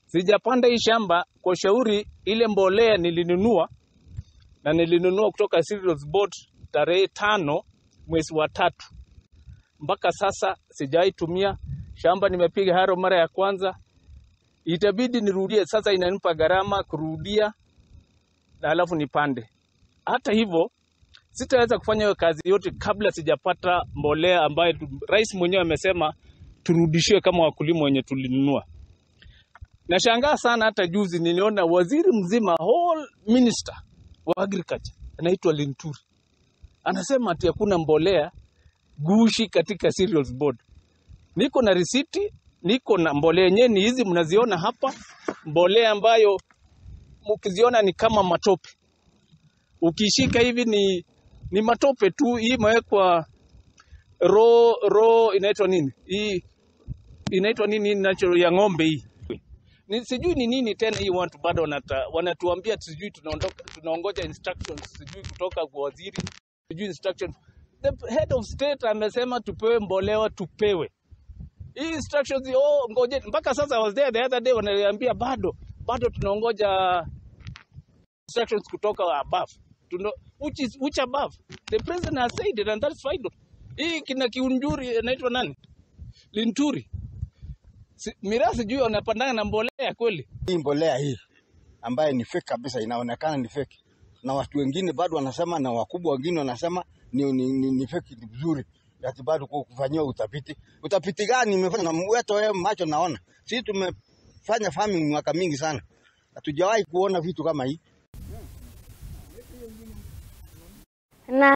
Sijapanda hii shamba kwa shauri ile mbolea nilinunua, na nilinunua kutoka Cereals Board tarehe 5 mwezi wa 3. Mpaka sasa sijaitumia shamba. Nimepiga haro mara ya kwanza, itabidi nirudie. Sasa inanipa gharama kurudia na halafu nipande. Hata hivyo sitaweza kufanya hiyo kazi yote kabla sijapata mbolea ambayo rais mwenyewe amesema turudishiwe kama wakulima wenye tulinunua. Nashangaa sana, hata juzi niliona waziri mzima, whole minister wa agriculture anaitwa Linturi, anasema ati hakuna mbolea gushi katika Cereals Board. Niko na risiti, niko na mbolea yenyewe, ni hizi mnaziona hapa, mbolea ambayo mkiziona ni kama matope, ukishika hivi ni matope tu. Hii imewekwa ro inaitwa nini hii, inaitwa nini natural ya ng'ombe hii ni, sijui ni nini tena hii. Watu bado wanatuambia sijui tunaondoka, tunaongoja instructions sijui kutoka kwa waziri, sijui instruction. The head of state amesema tupewe mbolea, tupewe hii instructions. Oh, ngoje mpaka sasa. I was there the other day, wananiambia bado tunaongoja instructions kutoka above. Which is which above? The president has said it and that's final. Hii kina Kiunjuri, inaitwa nani, Linturi, miraa sijui wanapandana na mbolea kweli? Hii mbolea hii ambaye ni fake kabisa, inaonekana ni fake, na watu wengine bado wanasema na wakubwa wengine wanasema ni fake, ni mzuri, ati bado kufanyiwa utafiti. Utafiti gani imefanya? Na wewe wewe macho naona, sisi tumefanya farming miaka mingi sana, hatujawahi kuona vitu kama hii. Na